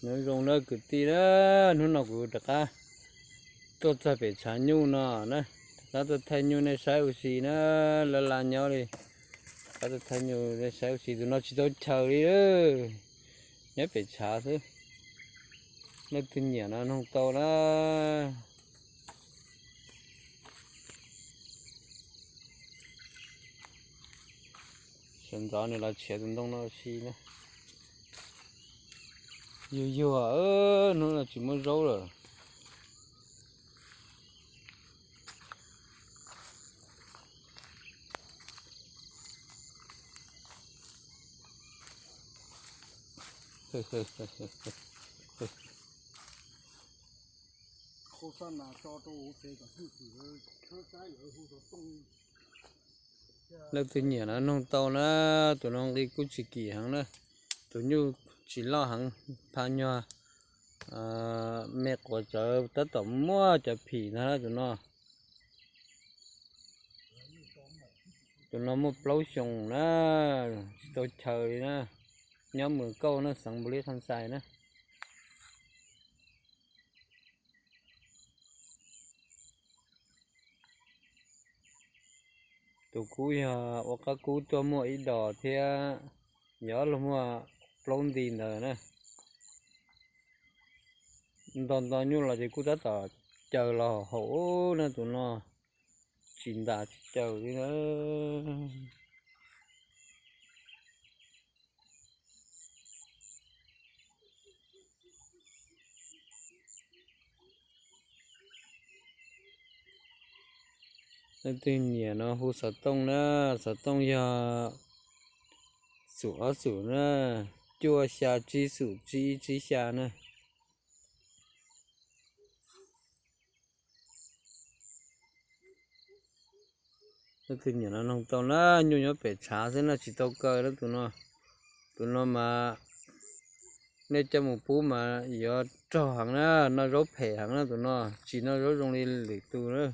Nyob zoo na kwv tij na, hnub no kuv rov qab tuaj txog pem tshav nyuj no na, rov qab tuaj thaij nyuj nej saib ua si na, laj laj nyob li, rov qab tuaj thaij nyuj nej saib ua si, tus no tsis tau chaws li, nyob pem tshav xwb. Leej twg nyiam no noog tau na. Sawv ntxov nws los tshiav tus ntoo no ua si na. Yuag yuag, hnub no tsis muaj zaub lawm. Leej twg nyiam no noog tau na, tus no nqi kuj tsis kim heev na, tus nyuj tsis loj heev, pha nyuag me quav tsawv tab tom muaj cov phim ntag tus no. Tus no muaj plaub xyoos na, tsis tau chaws li na, nyob Mws Kauj na, xeev Npaus Lis Khas Xais na. Tus kub yog ua qab kub tuaj muaj ib dos thiab, yog luag muaj plaub nti ntawd na. Nto nto nyuj los ces kuj tab tom caws los haum na tus no, tsis ntas tsis caws li na. Leej twg nyiam no hu xov tooj na, xov tooj yog xum ob xum na, cuaj xya tsib xum tsib ib tsib xya na. Leej twg nyiam no noog tau na, nyuj nyob pem tshav xwb no tsis tau kaw na tus no. Tus no mas nej coj mus pub mas yuav rog heev na, noj zaub phem heev na tus no, tsis noj zaub zoo li lwm tus na.